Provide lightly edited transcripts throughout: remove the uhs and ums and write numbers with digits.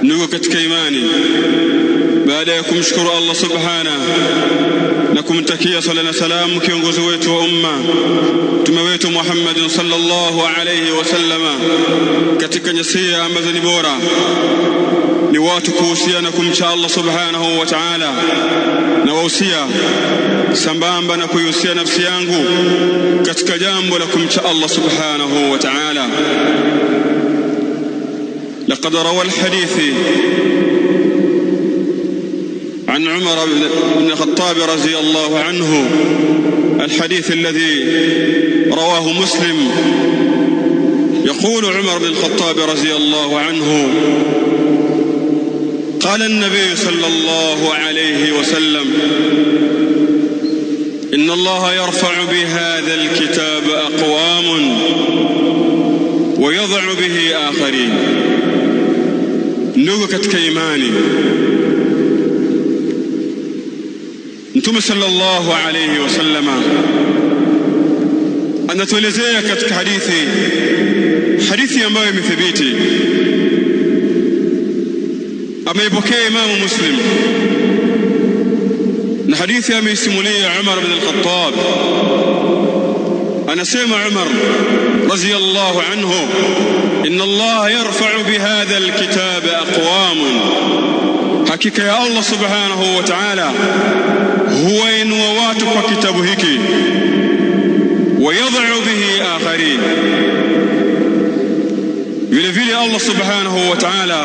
Ndugu katika imani, baada ya kumshukuru Allah subhana na kumtakia sala na salamu kiongozi wetu wa umma, mtume wetu Muhammadin sallallahu alayhi wasallama, katika nyasia ambazo ni bora ni watu kuhusiana kumcha Allah subhanahu wa ta'ala, na wahusia sambamba na kuihusia nafsi yangu katika jambo la kumcha Allah subhanahu wa ta'ala. Laqad rawa alhadithi عن عمر بن الخطاب رضي الله عنه، الحديث الذي رواه مسلم، يقول عمر بن الخطاب رضي الله عنه: قال النبي صلى الله عليه وسلم: إن الله يرفع بهذا الكتاب أقوام ويضع به آخرين. Ndugu katika imani, Mtume sallallahu alayhi wasallama anatuelezea katika hadithi, hadithi ambayo imethibiti, ameipokea Imamu Muslim na hadithi ameisimulia Umar bin al-Khattab. Anasema Umar radhiyallahu anhu: inna Allaha yarfa'u bihadha alkitab aqwamun, hakika ya Allah subhanahu wa ta'ala huwainua watu kwa kitabu hiki, wayadhau bihi akharin, vile vile Allah subhanahu wa ta'ala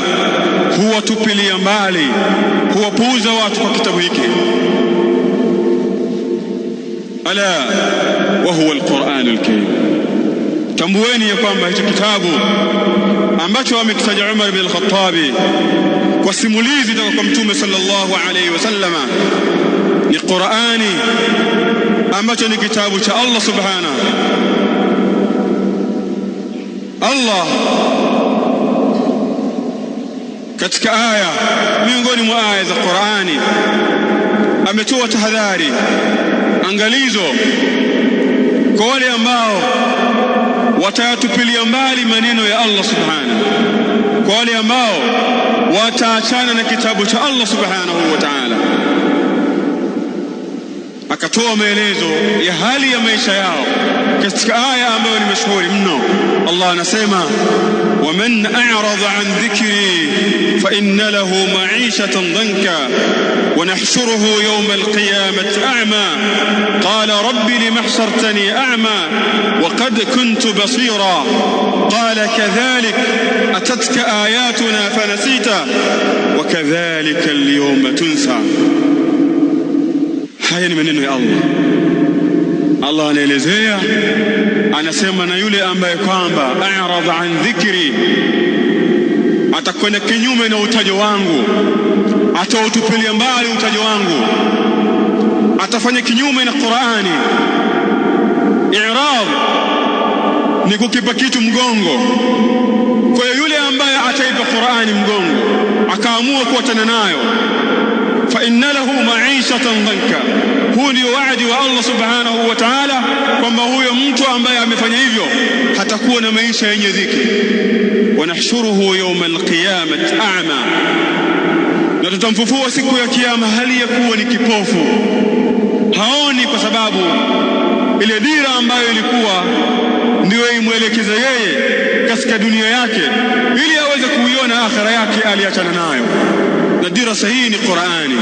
huwatupilia mbali, huwapuuza watu kwa kitabu hiki. Ala wa huwa alquran alkarim, tambueni ya kwamba hicho kitabu ambacho amekitaja Umar bin al-Khattabi kwa simulizi toka kwa Mtume sallallahu alayhi wasallama ni Qurani, ambacho ni kitabu cha Allah subhanahu. Allah katika aya, miongoni mwa aya za Qurani, ametoa tahadhari, angalizo kwa wale ambao watayatupilia mbali maneno ya Allah subhanahu, kwa wale ambao wataachana na kitabu cha Allah subhanahu wa ta'ala. Akatoa maelezo ya hali ya maisha yao katika aya ambayo ni mashuhuri mno. Allah anasema: waman a'rada an dhikri fa inna lahu ma'ishatan dhanka wa nahshuruhu yawma alqiyamati a'ma qala rabbi lima hashartani a'ma wa qad kuntu basira qala kadhalik atatka ayatuna fanasita wa kadhalika alyawma tunsa. Haya ni maneno ya Allah. Allah anaelezea, anasema na yule ambaye kwamba a'rada an dhikri, atakwenda kinyume na utajo wangu, atautupilia mbali utajo wangu, atafanya kinyume na Qur'ani. I'rad ni kukipa kitu mgongo. Kwa hiyo yule ambaye ataipa Qur'ani mgongo akaamua kuachana nayo, fa inna lahu ma'ishatan dhanka, huu ndio waadi wa Allah subhanahu wa ta'ala, kwamba huyo mtu ambaye amefanya hivyo hatakuwa na maisha yenye dhiki. Wanahshuruhu yawma alqiyamati a'ma, na tutamfufua siku ya Kiyama hali ya kuwa ni kipofu, haoni, kwa sababu ile dira ambayo ilikuwa ndiyo imwelekeze yeye katika dunia yake ili aweze kuiona akhira yake, aliachana nayo, na dira sahihi ni Qur'ani.